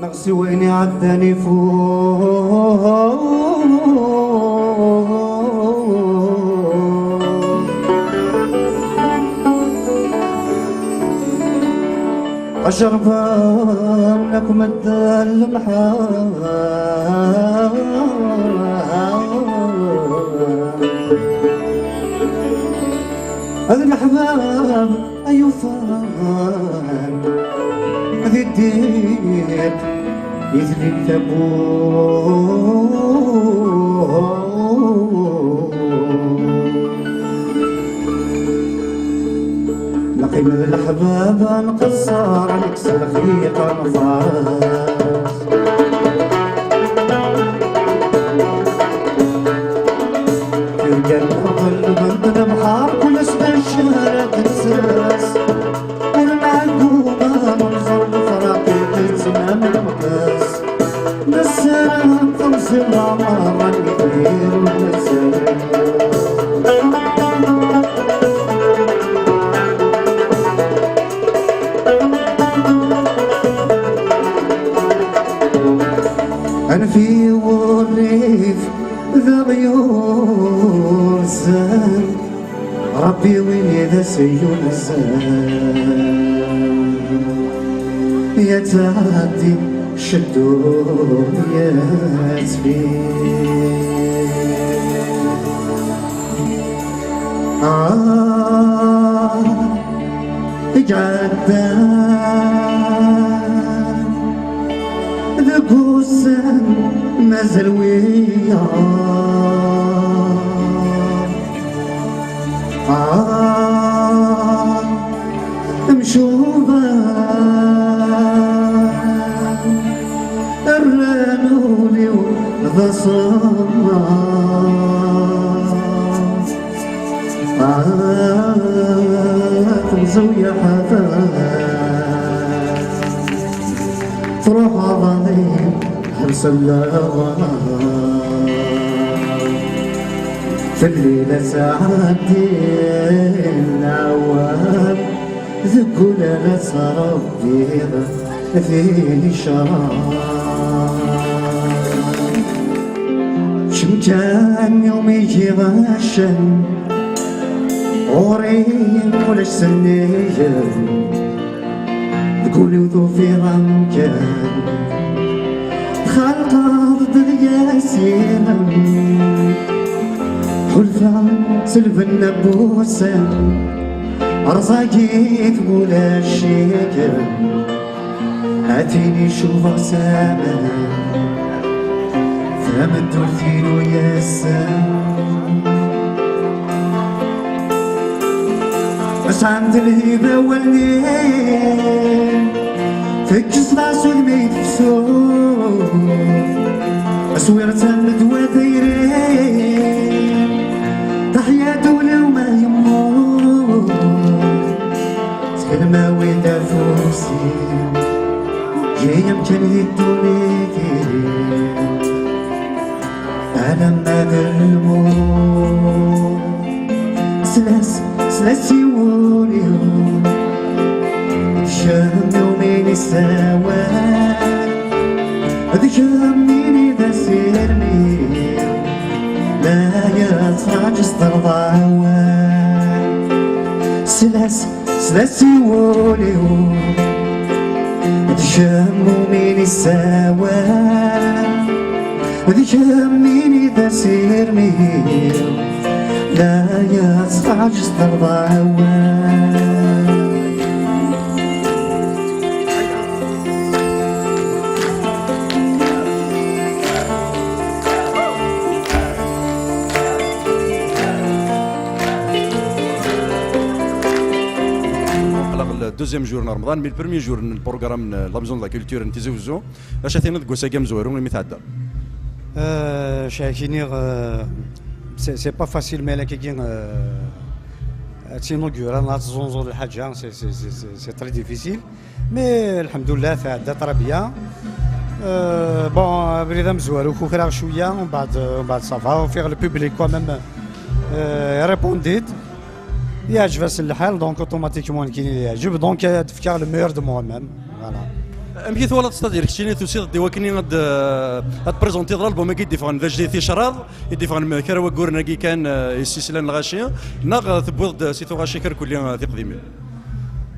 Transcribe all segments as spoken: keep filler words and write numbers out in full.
Neɣ si wayen iɛeddan ifut. Acerban akk medden lemḥan. Ad leḥbab ay ufan di ddiq yedlin tawwurt. Lqim d leḥbab nqeṣṣer, nekkes lxiq nfaṛes. Irgan ɣelben-t lebḥer, kul ass d acu ara d-nessers. Ur nɛeggu ma nẓer lefraq yettnam lmeqs. Nessaram temẓi n leɛmer n Yidir ur nezzal. Anef i wurrif d aɣyul zzan, Ṛebbi win i d aseyyun zzan, yettɛeddi cceddu yettfin. Ah, i iɛeddan deg ussan mazal wiyaḍ. Ah, mcuba rran ul-iw d asemmaḍ. Ah, temẓi-w yeḥder. Truḥ aḍalim ḥebsen laɣa. Fell-i la sɛeddin awal, deg ul ara ttṛebbiɣ tin icra. Kemm kan umi giɣ accan, ɣur-i ulac sennig-m. Deg ul-iw tufiḍ amkan, txelqeḍ-d deg-s yilem. Ḥulfaɣ s lbenna n wussan, rẓagit ulac-ikem. A tin icubaɣ s aman, tameddurt-inu yes-m. Sɛant lhiba wallen-im, tekkseḍ-as udem i tefsut. Aswir d tameddwa tayri, teḥya-d ula ma yemmut. Ttxil-m awi-d afus-im, ǧǧi-yi amkan di ddunit-im. Alamma d lmut, slas, slas i wul-iw. D kemm umin issawal, d kemm ini d asirmi, la yettṛaǧu s terḍa awal. Slas, slas i wul-iw, d kemm umin issawal, d kemm ini d asirmi, la yettṛaǧu s terḍa awal. Aql-aɣ le deuxième jour n Remḍan, mais le premier jour n le programme n la Maison de la Culture n Tizi Ouzou. Acu ad tiniḍ deg wass-agi amezwaru imi tɛedda? Euh, je vais finir, euh, c'est, c'est pas facile, mais la, euh, ad tinaugureḍ, ad teẓẓunẓuḍ lḥaǧa, c'est, c'est, c'est, c'est, c'est très difficile. Mais, lḥemdullah, tɛedda très bien. Euh, bon, abrid amezwaru, kukraɣ cwiya, umbeɛd, umbeɛd ça va, ufiɣ le public quand même, euh, répondit. Yeɛjeb-asen lḥal, donc automatiquement nekkini yeɛjeb, donc ad fkeɣ le meilleur de moi-même. Voilà. Amek i twalaḍ, c'est-à-dire, keččini tusiḍ-d i wakken ad, ad tprezentiḍ l'album-agi i d-iffɣen d ajdid, ticraḍ i d-iffɣen kra wagguren-agi kan, eh, i s-islan lɣaci, neɣ, eh, tewwiḍ-d si tuɣac-ik irkelli, eh, tiqdimin?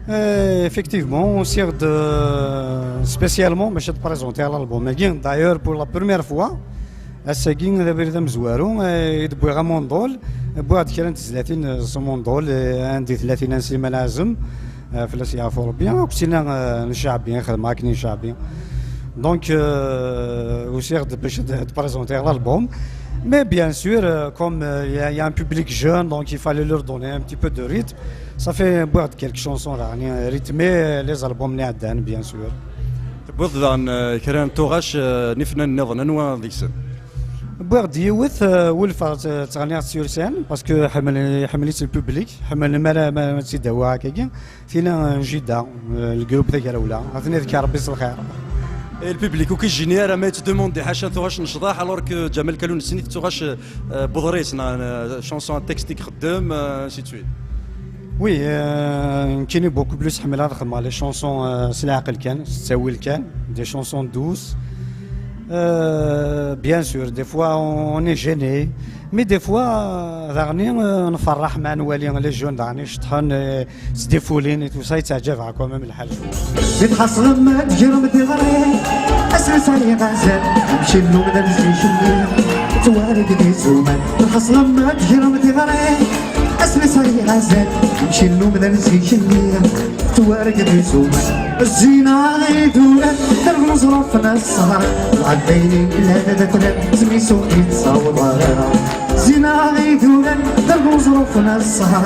Eh, effectivement, usiɣ-d, eh, spécialement bac ad présenter l'album-agi. D'ailleurs, pour la première fois, ass-agi d abrid amezwaru, eh, i d-wwiɣ amundul, wwiɣ-d kra n tezlatin, eh, s umundul, eh, andi tella tinna n Sliman Ɛazem, eh, fell-as yeɛfu Rebbi, akk tinna, eh, n cceɛbi, xedmeɣ akken i cceɛbi. Donc, euh, usiɣ-d bac ad, ad présenter l'album. Mais bien sûr, euh, comme, euh, il y a, il y a un public jeune, donc il fallait leur donner un petit peu de rythme. Ça fait, wwiɣ-d quelques chansons, daɣen, rythmées, euh, les albums n iɛeddan, bien sûr. Tewwiḍ daɣen, euh, kra n tuɣac, euh, n yifennanen nniḍen, anwa deg-sen? Wwiɣ-d yiwet, euh, Wilfeɣ, euh, ttɣenniɣ-tt sur scène, parce que ḥemmel-, iḥemmel-itt le public, ḥemmlen mi ara, mi ara tt-id-awiɣ akkagi. Tinna n jidda, eh, le groupe Tagrawla, ad ten-yefk Rebbi s lxir. Et le public, ur k-yejjini ara ma yettdemandi ḥaca tuɣac n ccḍeḥ, alors que Ǧamal Kalou nessen-it d tuɣac, eh, n uḍris, neɣ, eh, chanson à texte i ixeddem, eh, ainsi de suite. Oui, euh, nekkini beaucoup plus ḥemmleɣ ad xedmeɣ les chansons, euh, s leɛqel kan, s ttawil kan, des chansons douces. Euh, bien sûr, des fois on est gêné, mais des fois, euh, daɣen, euh, nferreḥ ma nwali les jeunes daɣen i ceṭṭḥen, euh, s défouline et tout ça, yettaɛǧab-aɣ quand même lḥal. Di tḥeṣlem ad tegrem tiɣri, asmi sɛiɣ azal, amcillu d amzic-nni, twareg di zuman. Di tḥeṣlem ad tegrem tiɣri, asmi sɛiɣ azal, amcillu d amzic-nni, twareg di zuman. Zzin-aɣ idurar, d lmeẓruf n ssher, lɛedda-yni la d atrar, zmi suq yettaweḍ ara. Zzin-aɣ idurar, d lmeẓruf n ssher,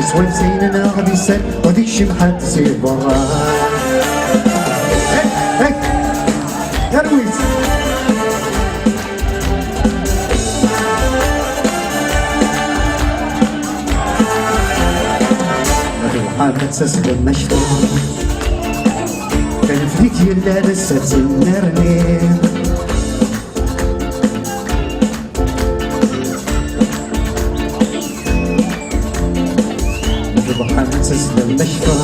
swayes ayen-nneɣ d isal, ur d-ikcim ḥedd si berra. Hey, hey, arwit. Rebḥa ad taslem acta, taneflit yellan ass-a d tennerni. Rebḥa ad taslem acta,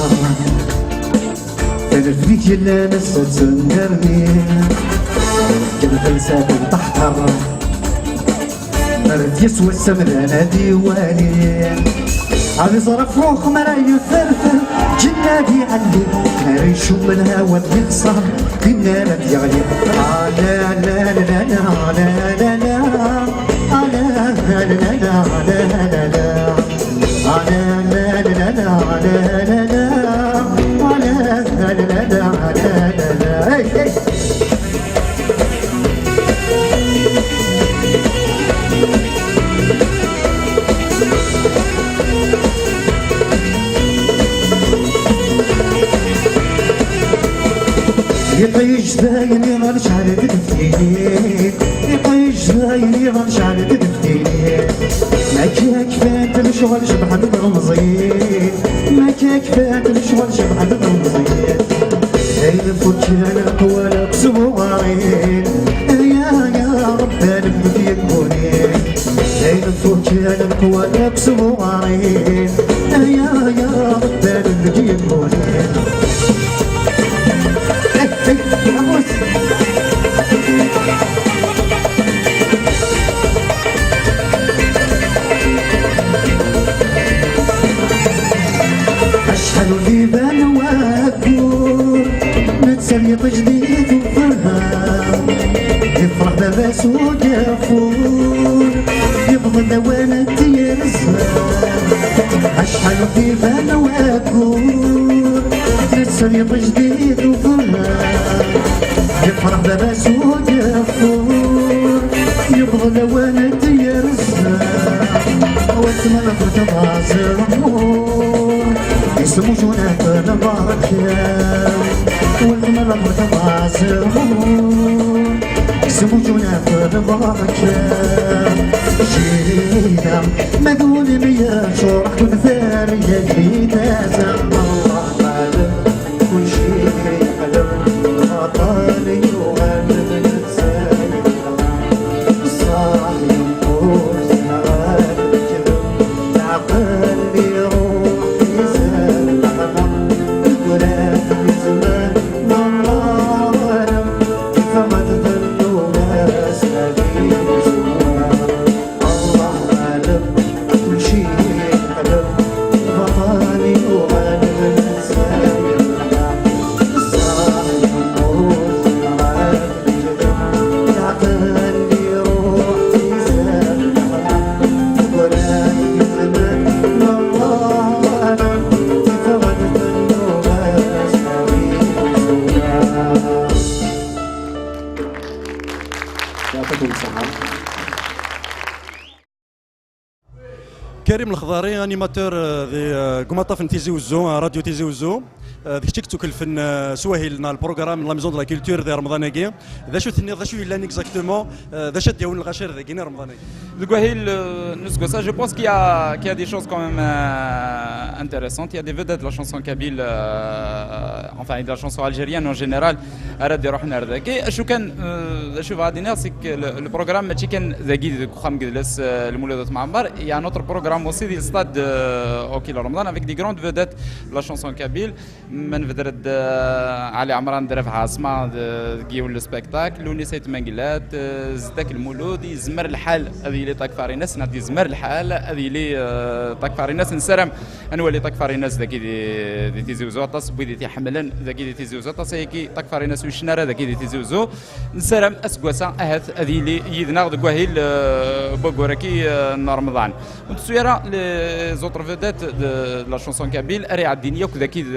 taneflit yellan ass-a d tennerni. Kan lfelsat n teḥqer. Ar d-yas wass amdan ad iwali, ad iẓer ɣef uxxam ara yefferfer, ǧenna ad iɛelli, ara icum lhawa ad yexṣer, dinna ara d-yeɣli. Ah, la, la, la, la, la, la, la, la. Ah, la, la, la, la, la, la, la, la. Ah, la, la, la, la, la, la, la, la. Ah, la, la, la, la, la, la, la, la. Hey, hey. Iṭij d ayen iḍan cɛel d teftiyin. Iṭij d ayen iḍan cɛel d teftiyin. Ma akka kfant lecɣal cebḥent tlemẓiyin. Ma akka kfant lecɣal cebḥent tlemẓiyin. Ayen fukken leqwal akkes buɣarin. Ay, ay, Rebbi, a lmut yeggunin. Ayen fukken leqwal akkes buɣarin. Ay, ay, Rebbi, a lmut yeggunin. Hey, hey, Amos. Acḥal ur d-iban waggur, netta yeṭij di tuffra, yefreḥ baba-s ugeffur, yebḍel lawan n tyerza. Acḥal ur d-iban waggur, netta yeṭij di tuffra, yefreḥ baba-s ugeffur, yebḍel lawan n tyerza. Weltma la tebda azemmur, isem ujunan lbarka. Weltma la tebda azemmur, isem ujunan lbarka. Jina, ma d win-nni yeččur, ḥkun targa-nni tazam. Allah malek, kulci yeqleb, baṭel yuɣal d netta. Ṣṣeḥ yemmut, neɣ ad nekdem, leɛqel iruḥ, izad leḥmeq, deg urar izmer, wallah. Karim Lexḍari, animateur, euh, di, euh, deg umaṭṭaf n Tizi Uzzu, euh, radio Tizi Uzzu. Euh, d kečč i yettukelfen, euh, s wahil neɣ le programme n la Maison de la Culture di Remḍan-agi. D acu tenniḍ, d acu yellan exactement, euh, d acu ad d-yawin lɣaci ar dagi i Remḍan-agi? Deg wahil, euh, n useggas-a, je pense qu'il y a, qu'il y a des choses quand même, euh, intéressantes. Il y a des vedettes de la chanson kabyle, euh, enfin, de la chanson algérienne en général, ara d-iruḥen ar dagi. Acu kan, euh, acu bɣiɣ ad iniɣ, c'est que le, le programme mačči kan dagi deg uxxam n yidles, euh, Lmulud At Mɛemmer, il y a un autre programme aussi di le stade, euh, Okil Remḍan, avec des grandes vedettes de la chanson kabyle. Ma nebder-d, euh, Ali Ɛemran d Rabeḥ Ɛaṣma d-, deg yiwen le spectacle, Lunis Ayt Mengellat, euh, Zeddak Lmulud, yezmer lḥal ad yili Takfarinas, neɣ yezmer lḥal ad yili, euh, Takfarinas. Nessaram ad nwali Takfarinas dagi di, di Tizi Uzzu, aṭas n wid i t-iḥemmlen dagi di Tizi Uzzu, aṭas ayagi Takfarinas ur yecna ara dagi di Tizi Uzzu. Nessaram aseggas-a ahat ad yili yid-neɣ deg wahil, euh, n waggur-agi, euh, n Remḍan. Ur nettu ara les autres vedettes de, de la chanson kabyle ara iɛeddin yakk dagi de,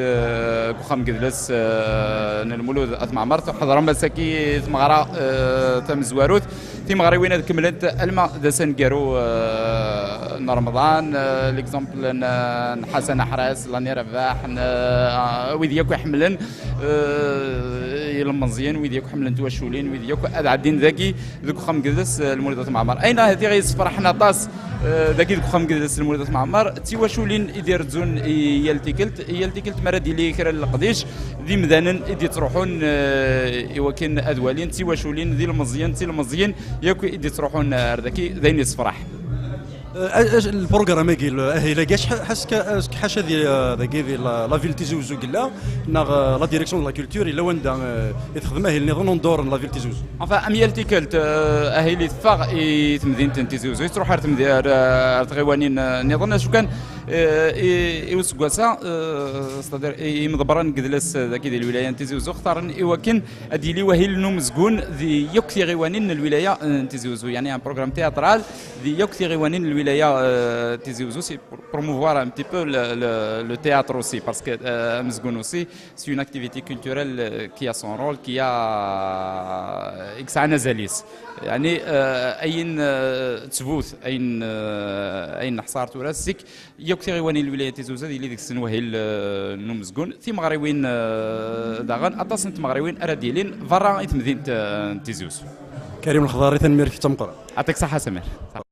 deg uxxam n yidles, euh, n Lmulud At Mɛemmer. Tḥeḍrem ass-agi tmeɣra, euh, tamezwarut. Timeɣriwin ad kemmlent alma d ass aneggaru, euh, n Remḍan. Euh, l'exemple n, n Ḥasan Aḥras, Lani Rabaḥ, n, euh, wid yakk iḥemmlen, euh, ilemẓiyen, wid yakk ḥemmlen twaculin, wid yakk ad ɛeddin dagi deg uxxam n yidles, euh, Lmulud At Mɛemmer. Ayen ahat i ɣ-yessefraḥen aṭas, euh, dagi deg uxxam n yidles Lmulud At Mɛemmer, d tiwaculin i d-irezzun i yal tikkelt, i yal tikkelt mi ara d-yili kra n leqdic, d imdanen i d-yettruḥun, euh, i wakken ad walin, d tiwaculin, d ilmeẓyen, d tilmeẓyin, yakk i d-yettruḥun ar dagi, d ayen yessefraḥ. Euh, aj-, le programme-agi, le-, ahil-agi, acḥa-, ḥas-, ka-, ḥaca di, euh, dagi di la, la ville Tizi Uzzu yella, neɣ, euh, la direction de la culture, yella wanda, euh, i texdem ahil nniḍen en dehors n la ville Tizi Uzzu? Enfin, am yal tikkelt, euh, ahil i teffeɣ i temdint n Tizi Uzzu, i tettruḥ ar temdi-, ar, ar tɣiwanin, euh, nniḍen, acu kan, euh, i, i useggas-a, euh, c'est-à-dire, i, imḍebbren n yidles, euh, dagi di lwilaya n Tizi Uzzu, xtaren i wakken ad yili wahil n umezgun di yakk tiɣiwanin n lwilaya, euh, n Tizi Uzzu, yani un programme théâtral, di yakk tiɣiwanin n lwilaya, euh, Tizi Uzzu, c'est pour promouvoir un petit peu le, le, le théâtre aussi, parce que, euh, amezgun aussi, c'est une activité culturelle, euh, qui a son rôle, qui a, euh, i yesɛan azal-is. Yani, euh, ayen, euh, ttbut, ayen, euh, ayen neḥṣar tura, c'est que yakk tiɣiwanin n lwilaya n Tizi Uzzu, ad yili deg-sen wahil, euh, n umezgun. Timeɣriwin, euh, daɣen, aṭas n tmeɣriwin ara d-yilin berra i temdint, euh, n Tizi Uzzu. Karim Lexḍari, tanemmirt-ik d tameqqrant. Yeɛṭik ṣṣeḥḥa, Samir.